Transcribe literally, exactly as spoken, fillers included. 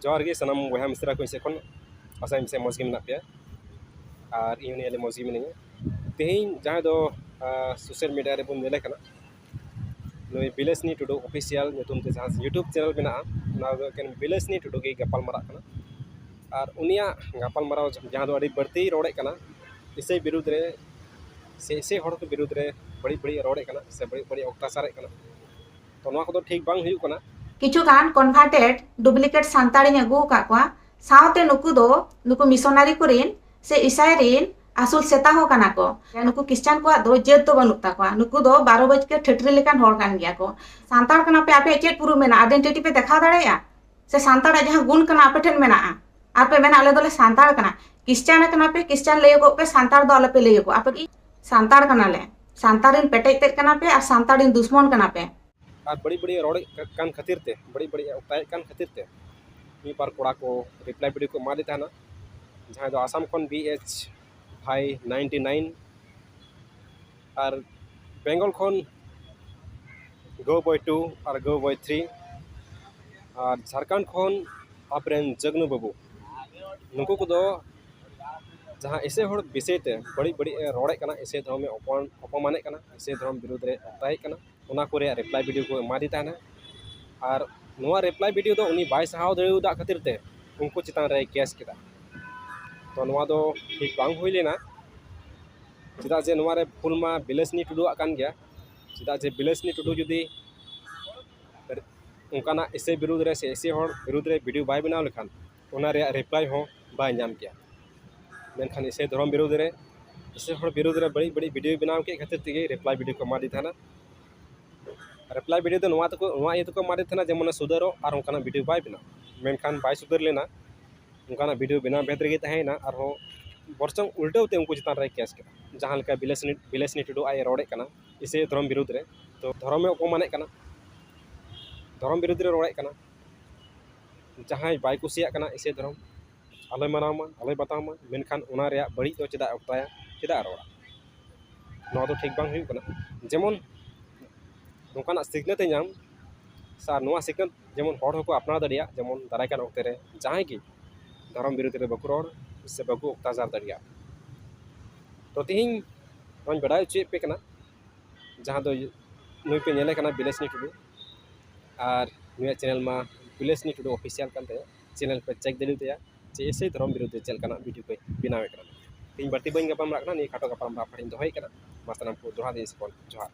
ᱡᱚᱦᱟᱨ ᱜᱮ ᱥᱟᱱᱟᱢ ᱵᱚᱭᱦᱟ ᱢᱤᱥᱨᱟ ᱠᱚ ᱥᱮᱫ ᱠᱷᱚᱱ᱾ ᱟᱥᱟᱭᱟᱹᱧ ᱥᱮ ᱢᱚᱡᱽ ᱜᱮ ᱢᱮᱱᱟᱜ ᱯᱮᱭᱟ, ᱟᱨ ᱤᱧ ᱦᱚᱸ ᱱᱤᱭᱟᱹ ᱢᱚᱡᱽ ᱜᱮ ᱢᱤᱱᱟᱹᱧᱟ᱾ ᱛᱮᱦᱮᱧ ᱡᱟᱦᱟᱸᱭ ᱫᱚ ᱥᱳᱥᱟᱞ ᱢᱤᱰᱤᱭᱟ ᱨᱮᱵᱚᱱ ᱧᱮᱞᱮ ᱠᱟᱱᱟ, ᱱᱩᱭ ᱵᱤᱞᱮᱥᱱᱤ ᱴᱩᱰᱩ ᱚᱯᱷᱤᱥᱤᱭᱟᱞ ᱧᱩᱛᱩᱢ ᱛᱮ ᱡᱟᱦᱟᱸ YouTube ᱪᱮᱱᱮᱞ ᱢᱮᱱᱟᱜᱼᱟ, ᱚᱱᱟ ᱫᱚ ᱮᱠᱮᱱ ᱵᱤᱞᱮᱥᱱᱤ ᱴᱩᱰᱩ ᱜᱮ ᱜᱟᱯᱟᱞ ᱢᱟᱨᱟᱜ ᱠᱟᱱᱟ᱾ ᱟᱨ ᱩᱱᱤᱭᱟᱜ ᱜᱟᱯᱟᱞ ᱢᱟᱨᱟᱣ ᱡᱟᱦᱟᱸ ᱫᱚ ᱟᱹᱰᱤ ᱵᱟᱹᱲᱛᱤᱭ ᱨᱚᱲᱮᱫ ᱠᱟᱱᱟ, ᱤᱥᱟᱹᱭ ᱵᱤᱨᱩᱫᱽ ᱨᱮ ᱥᱮ ᱤᱥᱟᱹᱭ ᱦᱚᱲ ᱠᱚ ᱵᱤᱨᱩᱫᱽ ᱨᱮ ᱵᱟᱹᱲᱤᱡ ᱵᱟᱹᱲᱤᱡ ᱨᱚᱲᱮᱫ ᱠᱟᱱᱟ ᱥᱮ ᱵᱟᱹᱲᱤᱡ ᱵᱟᱹᱲᱤᱡ ᱚᱛᱛᱟᱪᱟᱨᱮᱫ ᱠᱟᱱᱟ᱾ ᱛᱚ ᱱᱚᱣᱟ ᱠᱚᱫᱚ ᱴᱷᱤᱠ ᱵᱟᱝ ᱦᱩᱭᱩᱜ ᱠᱟᱱᱟ᱾ ᱠᱤᱪᱷᱩ ᱜᱟᱱ ᱠᱚᱱᱵᱷᱟᱨᱴᱮᱰ ᱰᱩᱯᱞᱤᱠᱮᱴ ᱥᱟᱱᱛᱟᱲᱤᱧ ᱟᱹᱜᱩ ᱟᱠᱟᱫ ᱠᱚᱣᱟ᱾ ᱥᱟᱶᱛᱮ ᱱᱩᱠᱩ ᱫᱚ, ᱱᱩᱠᱩ ᱢᱤᱥᱚᱱᱟᱨᱤ ᱠᱚᱨᱮᱱ ᱥᱮ ᱤᱥᱟᱭ ᱨᱮᱱ ᱟᱹᱥᱩᱞ ᱥᱮᱛᱟ ᱦᱚᱸ ᱠᱟᱱᱟ ᱠᱚ᱾ ᱱᱩᱠᱩ ᱠᱷᱨᱤᱥᱪᱟᱱ ᱠᱚᱣᱟᱜ ᱫᱚ ᱡᱟᱹᱛ ᱫᱚ ᱵᱟᱹᱱᱩᱜ ᱛᱟᱠᱚᱣᱟ᱾ ᱱᱩᱠᱩ ᱫᱚ ᱵᱟᱨᱚ ᱵᱟᱡᱠᱮ ᱴᱷᱟᱹᱴᱨᱤ ᱞᱮᱠᱟᱱ ᱦᱚᱲ ᱠᱟᱱ ᱜᱮᱭᱟ ᱠᱚ᱾ ᱥᱟᱱᱛᱟᱲ ᱠᱟᱱᱟ ᱯᱮ, ᱟᱯᱮᱭᱟᱜ ᱪᱮᱫ ᱯᱩᱨᱩᱵ ᱢᱮᱱᱟᱜᱼᱟ? ᱟᱭᱰᱮᱱᱴᱤᱴᱤ ᱯᱮ ᱫᱮᱠᱷᱟᱣ ᱫᱟᱲᱮᱭᱟᱜᱼᱟ? ᱥᱮ ᱥᱟᱱᱛᱟᱲᱟᱜ ᱡᱟᱦᱟᱸ ᱜᱩᱱ ᱠᱟᱱᱟ ᱟᱯᱮ ᱴᱷᱮᱱ ᱢᱮᱱᱟᱜᱼᱟ, ᱟᱨ ᱯᱮ ᱢᱮᱱᱟ ᱟᱞᱮ ᱫᱚᱞᱮ ᱥᱟᱱᱛᱟᱲ ᱠᱟᱱᱟ? ᱠᱷᱨᱤᱥᱪᱟᱱ ᱠᱟᱱᱟ ᱯᱮ, ᱠᱷᱨᱤᱥᱪᱟᱱ ᱞᱟᱹᱭᱟᱠᱚ ᱯᱮ, ᱥᱟᱱᱛᱟᱲ ᱫᱚ ᱟᱞᱚ ᱯᱮ ᱞᱟᱹᱭᱟᱠᱚ᱾ ᱟᱯᱮ ᱜᱮ ᱥᱟᱱᱛᱟᱲ ᱠᱟᱱᱟᱞᱮ, ᱥᱟᱱᱛᱟᱲ ᱨᱮᱱ ᱯᱮᱴᱮᱡ ᱛᱮᱫ ᱠᱟᱱᱟ ᱯᱮ ᱟᱨ ᱥᱟᱱᱛᱟᱲ ᱨᱮᱱ ᱫᱩᱥᱢᱚᱱ ᱠᱟᱱᱟ ᱯᱮ᱾ ᱟᱨ ᱵᱟᱹᱲᱤᱡ ᱵᱟᱹᱲᱤᱡ ᱮ ᱨᱚᱲᱮᱫ ᱠᱟᱱ ᱠᱷᱟᱹᱛᱤᱨ ᱛᱮ, ᱵᱟᱹᱲᱤᱡ ᱵᱟᱹᱲᱤᱡ ᱮ ᱚᱠᱛᱟᱭᱮᱫ ᱠᱟᱱ ᱠᱷᱟᱹᱛᱤᱨ ᱛᱮ ᱢᱤᱫ ᱵᱟᱨ ᱠᱚᱲᱟ ᱠᱚ ᱨᱤᱯᱞᱟᱭ ᱵᱷᱤᱰᱤᱭᱳ ᱠᱚ ᱮᱢᱟᱫᱮ ᱛᱟᱦᱮᱱᱟ, ᱡᱟᱦᱟᱸᱭ ᱫᱚ ᱟᱥᱟᱢ ᱠᱷᱚᱱ ᱵᱤ ᱮᱭᱤᱪ ᱵᱷᱟᱭ ᱱᱟᱭᱤᱱᱴᱤ ᱱᱟᱭᱤᱱ, ᱟᱨ ᱵᱮᱝᱜᱚᱞ ᱠᱷᱚᱱ ᱜᱳ ᱵᱚᱭ ᱴᱩ ᱟᱨ ᱜᱳ ᱵᱚᱭ ᱛᱷᱨᱤ, ᱟᱨ ᱡᱷᱟᱲᱠᱷᱚᱸᱰ ᱠᱷᱚᱱ ᱟᱯᱮᱨᱮᱱ ᱡᱟᱜᱽᱱᱩ ᱵᱟᱹᱵᱩ, ᱱᱩᱠᱩ ᱠᱚᱫᱚ ᱡᱟᱦᱟᱸ ᱤᱥᱟᱹᱭ ᱦᱚᱲ ᱵᱤᱥᱚᱭ ᱛᱮ ᱵᱟᱹᱲᱤᱡ ᱵᱟᱹᱲᱤᱡ ᱮ ᱨᱚᱲᱮᱫ ᱠᱟᱱᱟ, ᱤᱥᱟᱹᱭ ᱫᱷᱚᱨᱚᱢ ᱮ ᱚᱯᱚᱢᱟᱱᱮᱫ ᱠᱟᱱᱟ, ᱤᱥᱟᱹᱭ ᱫᱷᱚᱨᱚᱢ ᱵᱤᱨᱩᱫᱽ ᱨᱮ ᱚᱛᱛᱟᱭᱮᱫ ᱠᱟᱱᱟ, ᱚᱱᱟ ᱠᱚ ᱨᱮᱭᱟᱜ ᱨᱤᱯᱞᱟᱭ ᱵᱷᱤᱰᱤᱭᱳ ᱠᱚ ᱮᱢᱟᱫᱮ ᱛᱟᱦᱮᱱᱟ᱾ ᱟᱨ ᱱᱚᱣᱟ ᱨᱤᱯᱞᱟᱭ ᱵᱷᱤᱰᱤᱭᱳ ᱫᱚ ᱩᱱᱤ ᱵᱟᱭ ᱥᱟᱦᱟᱣ ᱫᱟᱲᱮᱭᱟᱫᱟ ᱠᱷᱟᱹᱛᱤᱨ ᱛᱮ ᱩᱱᱠᱩ ᱪᱮᱛᱟᱱ ᱨᱮᱭ ᱠᱮᱥ ᱠᱮᱫᱟ᱾ ᱛᱚ ᱱᱚᱣᱟ ᱫᱚ ᱴᱷᱤᱠ ᱵᱟᱝ ᱦᱩᱭ ᱞᱮᱱᱟ, ᱪᱮᱫᱟᱜ ᱡᱮ ᱱᱚᱣᱟ ᱨᱮ ᱵᱷᱩᱞ ᱢᱟ ᱵᱤᱞᱮᱥᱱᱤ ᱴᱩᱰᱩᱣᱟᱜ ᱠᱟᱱ ᱜᱮᱭᱟ᱾ ᱪᱮᱫᱟᱜ ᱡᱮ ᱵᱤᱞᱮᱥᱱᱤ ᱴᱩᱰᱩ ᱡᱩᱫᱤ ᱚᱱᱠᱟᱱᱟᱜ ᱤᱥᱟᱹᱭ ᱵᱤᱨᱩᱫᱽ ᱨᱮ ᱥᱮ ᱤᱥᱟᱹᱭ ᱦᱚᱲ ᱵᱤᱨᱩᱫᱽ ᱨᱮ ᱵᱷᱤᱰᱤᱭᱳ ᱵᱟᱭ ᱵᱮᱱᱟᱣ ᱞᱮᱠᱷᱟᱱ ᱚᱱᱟ ᱨᱮᱭᱟᱜ ᱨᱤᱯᱞᱟᱭ ᱦᱚᱸ ᱵᱟᱭ ᱧᱟᱢ ᱠᱮᱭᱟ᱾ ᱢᱮᱱᱠᱷᱟᱱ ᱤᱥᱟᱹᱭ ᱫᱷᱚᱨᱚᱢ ᱵᱤᱨᱩᱫᱽ ᱨᱮ, ᱤᱥᱟᱹᱭ ᱦᱚᱲ ᱵᱤᱨᱩᱫᱽ ᱨᱮ ᱵᱟᱹᱲᱤᱡ ᱵᱟᱹᱲᱤᱡ ᱵᱷᱤᱰᱤᱭᱳ ᱵᱮᱱᱟᱣ ᱠᱮᱫ ᱠᱷᱟᱹᱛᱤᱨ ᱛᱮᱜᱮ ᱨᱤᱯᱞᱟᱭ ᱵᱷᱤᱰᱤᱭᱳ ᱠᱚ ᱮᱢᱟᱫᱮ ᱛᱟᱦᱮᱱᱟ᱾ ᱨᱤᱯᱞᱟᱭ ᱵᱷᱤᱰᱤᱭᱳ ᱫᱚ ᱱᱚᱣᱟ ᱛᱮᱠᱚ, ᱱᱚᱣᱟ ᱤᱭᱟᱹ ᱛᱮᱠᱚ ᱮᱢᱟᱫᱮ ᱛᱟᱦᱮᱱᱟ, ᱡᱮᱢᱚᱱᱮ ᱥᱩᱫᱷᱟᱹᱨᱚᱜ ᱟᱨ ᱚᱱᱠᱟᱱᱟᱜ ᱵᱷᱤᱰᱤᱭᱳ ᱵᱟᱭ ᱵᱮᱱᱟᱣ᱾ ᱢᱮᱱᱠᱷᱟᱱ ᱵᱟᱭ ᱥᱩᱫᱷᱟᱹᱨ ᱞᱮᱱᱟ, ᱚᱱᱠᱟᱱᱟᱜ ᱵᱷᱤᱰᱤᱭᱳ ᱵᱮᱱᱟᱣ ᱵᱷᱮᱫ ᱨᱮᱜᱮ ᱛᱟᱦᱮᱸᱭᱮᱱᱟ᱾ ᱟᱨᱦᱚᱸ ᱵᱚᱨᱪᱚᱝ ᱩᱞᱴᱟᱹᱣ ᱛᱮ ᱩᱱᱠᱩ ᱪᱮᱛᱟᱱ ᱨᱮᱭ ᱠᱮᱥ ᱠᱮᱫᱟ, ᱡᱟᱦᱟᱸ ᱞᱮᱠᱟ ᱵᱤᱞᱮᱥᱱᱤ, ᱵᱤᱞᱮᱥᱱᱤ ᱴᱩᱰᱩ ᱟᱡ ᱮ ᱨᱚᱲᱮᱫ ᱠᱟᱱᱟ ᱤᱥᱟᱹᱭ ᱫᱷᱚᱨᱚᱢ ᱵᱤᱨᱩᱫᱽ ᱨᱮ, ᱛᱚ ᱫᱷᱚᱨᱚᱢᱮ ᱚᱯᱚᱢᱟᱱᱮᱫ ᱠᱟᱱᱟ, ᱫᱷᱚᱨᱚᱢ ᱵᱤᱨᱩᱫᱽ ᱨᱮ ᱨᱚᱲᱮᱫ ᱠᱟᱱᱟ᱾ ᱡᱟᱦᱟᱸᱭ ᱵᱟᱭ ᱠᱩᱥᱤᱭᱟᱜ ᱠᱟᱱᱟ ᱤᱥᱟᱹᱭ ᱫᱷᱚᱨᱚᱢ, ᱟᱞᱚᱭ ᱢᱟᱱᱟᱣ ᱢᱟ, ᱟᱞᱚᱭ ᱵᱟᱛᱟᱣ ᱢᱟ, ᱢᱮᱱᱠᱷᱟᱱ ᱚᱱᱟ ᱨᱮᱭᱟᱜ ᱵᱟᱹᱲᱤᱡ ᱫᱚ ᱪᱮᱫᱟᱜ ᱮ ᱚᱠᱛᱟᱭᱟ, ᱪᱮᱫᱟᱜ ᱮ ᱨᱚᱲᱟ? ᱱᱚᱣᱟ ᱫᱚ ᱴᱷᱤᱠ ᱵᱟᱝ ᱦᱩᱭᱩᱜ ᱠᱟᱱᱟ᱾ ᱡᱮᱢᱚᱱ ᱱᱚᱝᱠᱟᱱᱟᱜ ᱥᱤᱠᱷᱱᱟᱹᱛ ᱮ ᱧᱟᱢ, ᱟᱨ ᱱᱚᱣᱟ ᱥᱤᱠᱷᱱᱟᱹᱛ ᱡᱮᱢᱚᱱ ᱦᱚᱲ ᱦᱚᱸᱠᱚ ᱟᱯᱱᱟᱨ ᱫᱟᱲᱮᱭᱟᱜ, ᱡᱮᱢᱚᱱ ᱫᱟᱨᱟᱭ ᱠᱟᱱ ᱚᱠᱛᱮ ᱨᱮ ᱡᱟᱦᱟᱸᱭ ᱜᱮ ᱫᱷᱚᱨᱚᱢ ᱵᱤᱨᱩᱫᱷ ᱨᱮ ᱵᱟᱠᱚ ᱨᱚᱲ ᱥᱮ ᱵᱟᱠᱚ ᱚᱛᱛᱟᱪᱟᱨ ᱫᱟᱲᱮᱭᱟᱜ᱾ ᱛᱚ ᱛᱮᱦᱮᱧ ᱱᱚᱣᱟᱧ ᱵᱟᱰᱟᱭ ᱦᱚᱪᱚᱭᱮᱫ ᱯᱮ ᱠᱟᱱᱟ, ᱡᱟᱦᱟᱸ ᱫᱚ ᱱᱩᱭ ᱯᱮ ᱧᱮᱞᱮ ᱠᱟᱱᱟ ᱵᱤᱞᱮᱥᱱᱤ ᱴᱩᱰᱩ, ᱟᱨ ᱱᱩᱭᱟᱜ ᱪᱮᱱᱮᱞ ᱢᱟ ᱵᱤᱞᱮᱥᱱᱤ ᱴᱩᱰᱩ ᱚᱯᱷᱤᱥᱤᱭᱟᱞ ᱠᱟᱱ ᱛᱟᱭᱟ᱾ ᱪᱮᱱᱮᱞ ᱯᱮ ᱪᱮᱠ ᱫᱟᱲᱮᱭᱟᱛᱟᱭᱟ ᱡᱮ ᱮᱥᱮ ᱫᱷᱚᱨᱚᱢ ᱵᱤᱨᱩᱫᱷ ᱨᱮ ᱪᱮᱫ ᱞᱮᱠᱟᱱᱟᱜ ᱵᱷᱤᱰᱤᱭᱳ ᱠᱚᱭ ᱵᱮᱱᱟᱣᱮᱫ ᱠᱟᱱᱟ᱾ ᱤᱧ ᱵᱟᱹᱲᱛᱤ ᱵᱟᱹᱧ ᱜᱟᱯᱟᱞ ᱢᱟᱨᱟᱜ ᱠᱟᱱᱟ, ᱱᱤᱭᱟᱹ ᱠᱷᱟᱴᱚ ᱜᱟᱯᱟᱞ ᱢᱟᱨᱟᱜ ᱯᱟᱴᱷ ᱤᱧ ᱫᱚᱦᱚᱭᱮᱫ ᱠᱟᱱᱟ᱾ ᱢᱟ ᱥᱟᱱᱟᱢ ᱠᱚ ᱫᱚᱦᱲᱟ ᱛᱮ ᱤᱧ ᱥᱮᱫ ᱠᱷᱚᱱ ᱡᱚᱦᱟᱨ᱾